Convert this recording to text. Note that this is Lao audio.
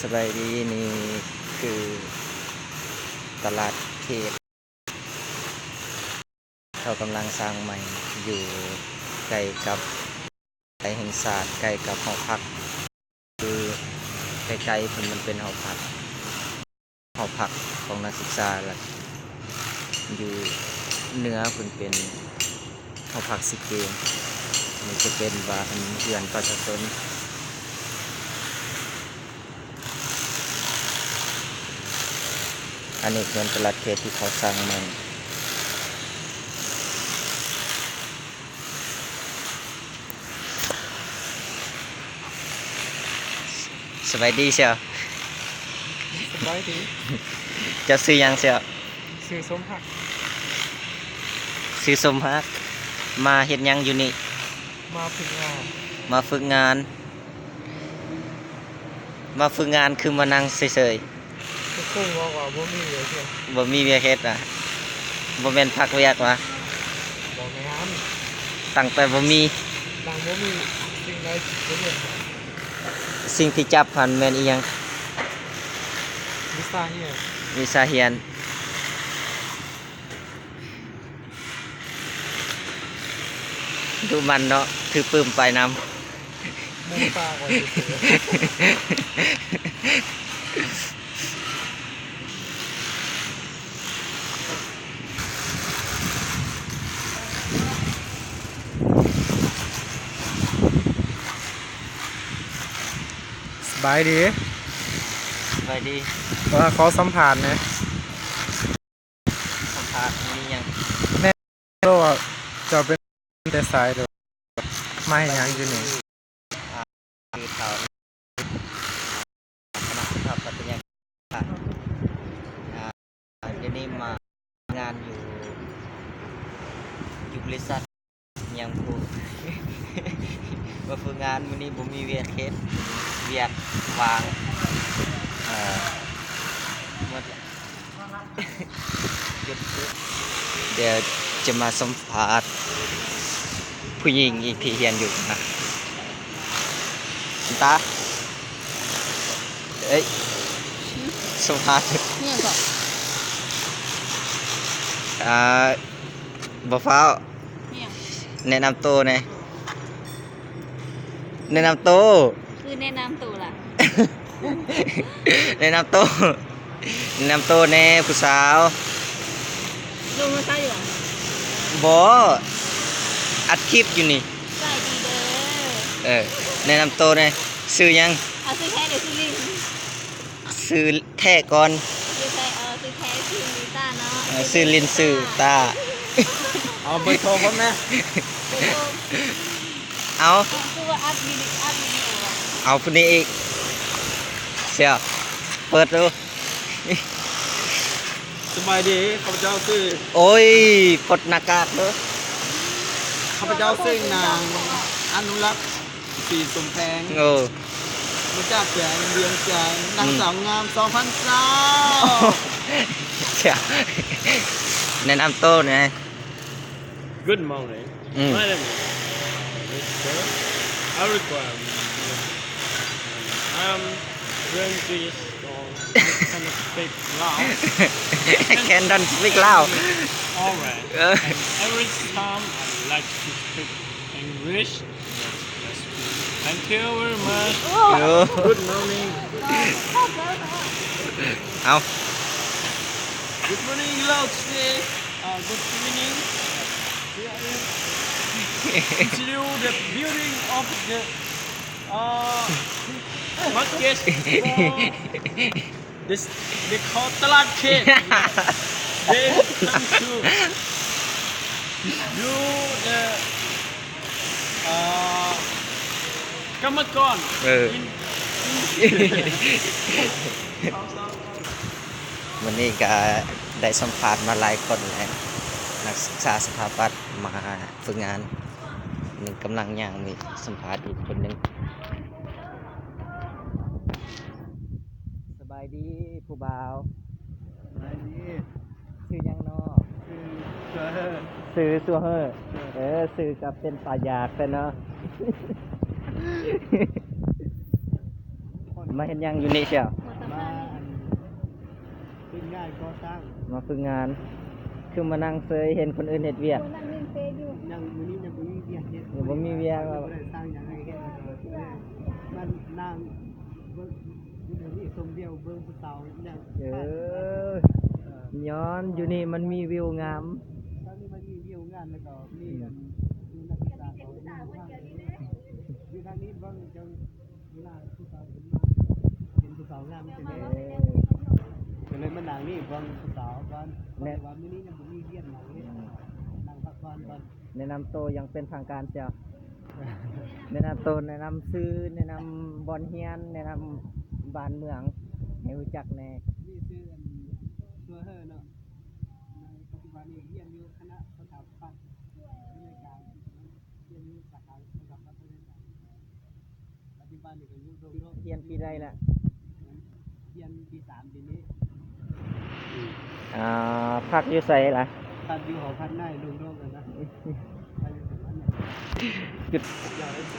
ສະບາຍດີ ນີ້ຄືຕະຫຼາດເຂດ ເຂົາກຳລັງສ້າງໃໝ່ ຢູ່ໃກ້ກັບໄທແຫ່ງຊາດ ໃກ້ກັບຫໍພັກ ຄືໃກ້ໆເພິ່ນມັນເປັນຫໍພັກ ຫໍພັກຂອງນັກສຶກສາ ແລະ ຢູ່ເໜືອເພິ່ນເປັນຫໍພັກຊີເກມ ນີ້ຈະເປັນບ້ານເຮືອນປະຊາຊົນ. ອັນນີ້ເຂື່ອນຕະຫຼາດເຂດທີ່ເຂົາສ້າງໃໝ່. ສະບາຍດີສ່ຽວ. ສະບາຍດີ. ເຈົ້າຊື່ຫຍັງສ່ຽວ? ຊື່ສົມຮັກ. ຊື່ສົມຮັກ. ມາເຮັດຫຍັງຢູ່ນີ້? ມາຝຶກງານ. ມາຝຶກງານ. ມາຝຶກງານຄືມານັ່ງເສີຍໆ? ຄືຄົງບອກວ່າບໍ່ມີວຽກເຮັດ. ບໍ່ມີວຽກເຮັດຫວາ? ບໍ່ແມ່ນພັກວຽກຫວາ? ບໍ່ແມ່ນ. ຕັ້ງແຕ່ບໍ່ມີ. ຕັ້ງບໍ່ມີ ສິ່ງໃດທີ່ບໍ່ເຮັດ. ສິ່ງທີ່ຈັບຫັ້ນແມ່ນອີ່ຫຍັງ? ວິຊາຮຽນ. ວິຊາຮຽນ. ດຸໝັ່ນເນາະ ຖືປືມໄປນຳ. ໝູ່ຕາຂ້ອຍຊື່ໆ. ສະບາຍດີ. ສະບາຍດີ. ເອີ ຂໍສຳພາດແດ່. ສຳພາດມີຫຍັງ? ແມ່ນບໍ່ວ່າເຈົ້າເປັນແຕ່ໃສ ຫຼືມາເຮັດຫຍັງຢູ່ນີ້? ອ່າ ຄືເຂົາ ຄະນະສະຖາປັດຕະຍະການ ອ່າ ດຽວນີ້ມາງານຢູ່ ຢູ່ບໍລິສັດ ຍັງບໍ່ ມາຝຶກງານ ມື້ນີ້ບໍ່ມີວຽກເຮັດ ວຽກຫວ່າງ ເອີ ໝົດລະ ດຽວຈະມາສຳພາດຜູ້ຍິງອີກທີ່ຮຽນຢູ່ນະ ຕາ ເອີຍ ສຳພາດ ອີ່ຫຍັງເກາະ? ອ່າ ບໍ່ຟ້າວ. ແນະນຳໂຕແດ່. ແນະນຳໂຕ. ຄືແນະນຳໂຕລະ. ແນະນຳໂຕ. ແນະນຳໂຕແດ່ຜູ້ສາວ. ລົງມາໃສ່ຢູ່ຫວາ? ບໍ່ ອັດຄລິບຢູ່ນີ້. ສະບາຍດີເດີ. ເອີ ແນະນຳໂຕແດ່. ຊື່ຫຍັງ? ເອົາຊື່ແທ້ຫຼືຊື່ຫຼິ້ນ? ຊື່ແທ້ກ່ອນ. ຊື່ແທ້ ເອີ ຊື່ແທ້ຊື່ລິຕາເນາະ. ເອີ ຊື່ຫຼິ້ນຊື່ຕາ. ເອົາເບີໂທເພິ່ນແດ່. ເບີໂທ ເອົາ ຄືວ່າອັດວິດີ ອັດວິດີໂອ. ເອົາຜູ້ນີ້ອີກ. ສ່ຽວ ເປີດດູ. ສະບາຍດີ ຂ້າພະເຈົ້າຊື່ ໂອ້ຍ ປົດໜ້າກາກເດີ. ຂ້າພະເຈົ້າຊື່ນາງ ອະນຸລັກ ສີສົມແພງ. ເອີ ມາຈາກແຂວງວຽງຈັນ ນາງສາວງາມ ສອງພັນຊາວ. ແນະນຳໂຕແດ່. Good morning. ອືມ My name is Mister Eric Wang. I'm twenty. Can speak Lao. Can don't speak Lao. All right. And every time I like to speak English. Thank you very much. ໂອ້ Good morning. ເອົາ Good morning, Lao today. Uh, good evening. Here is, it's you, the building of the, uh, market. This, they call ຕະຫຼາດເຂດ. They come to do the, uh, ກຳມະກອນ. ເອີ ມື້ນີ້ກະໄດ້ສຳພາດມາຫຼາຍຄົນແລ້ວ ນັກສຶກສາສະຖາປັດມາຝຶກງານ. ນີ້ກຳລັງຍ່າງໄປສຳພາດອີກຄົນໜຶ່ງ. ສະບາຍດີຜູ້ບ່າວ. ສະບາຍດີ. ຊື່ຫຍັງເນາະ? ຊື່ເສືອເຮີ. ຊື່ເສືອເຮີ. ເອີ ເອີ ຊື່ກະເປັນຕາຢາກແທ້ເນາະ. ຄົນ ມາເຮັດຫຍັງຢູ່ນີ້ຊຽວ? ມາອັນ ເປັນງານກໍ່ສ້າງ ມາຝຶກງານ. ຄືມານັ່ງເຊີຍເຫັນຄົນອື່ນເຮັດວຽກ? ໂອ້ ນັ່ງຫຼິ້ນເຟສຢູ່. ຍັງ ມື້ນີ້ຍັງບໍ່ມີວຽກເຮັດ. ຍັງບໍ່ມີວຽກ. ບໍ່ໄດ້ສ້າງຫຍັງໃຫ້ເຮັດ. ມານັ່ງເບິ່ງ ຢູ່ນີ້ຊົມວິວ ເບິ່ງຜູ້ສາວຫຍັງ. ເອີ ຍ້ອນຢູ່ນີ້ມັນມີວິວງາມ. ຕອນນີ້ມັນມີວິວງາມ ແລ້ວກໍມີອັນ ຢູ່ນັກສຶກສາເຂົາຢູ່ທາງນີ້ເບິ່ງ ເຈົ້າ ເວລາຜູ້ສາວຂຶ້ນມາ ເຫັນຜູ້ສາວງາມຈັ່ງໃດ. ເອີ ກໍເລີຍມານັ່ງນີ້ເບິ່ງຜູ້ສາວກ່ອນ. ແມ່ນ ເພາະວ່າມື້ນີ້ຍັງບໍ່ມີວຽກຫຍັງເລີຍ. ອືມ ນັ່ງພັກຜ່ອນກ່ອນ. ແນະນຳໂຕຢ່າງເປັນທາງການຊຽວ. ແນະນຳໂຕ ແນະນຳຊື່ ແນະນຳບ່ອນຮຽນ ແນະນຳບ້ານເມືອງໃຫ້ຮູ້ຈັກແດ່. ມີຊື່ອັນ ຊື່ເຮີເນາະ. ໃນປັດຈຸບັນນີ້ຮຽນຢູ່ຄະນະສະຖາປັດ ໃນການຮຽນຢູ່ສາຂາສະຖາປັດ ໃນການ ປັດຈຸບັນນີ້ກໍຢູ່ໂຮງ ຮຽນປີໃດລະ? ຮຽນປີສາມປີນີ້. ອ່າ ພັກຢູ່ໃສລະ? ພັກຢູ່ຫໍພັກໃນໂຮງ ໂຮງນັ້ນນະ. ພັກຢູ່ສະຖາບັນນີ້.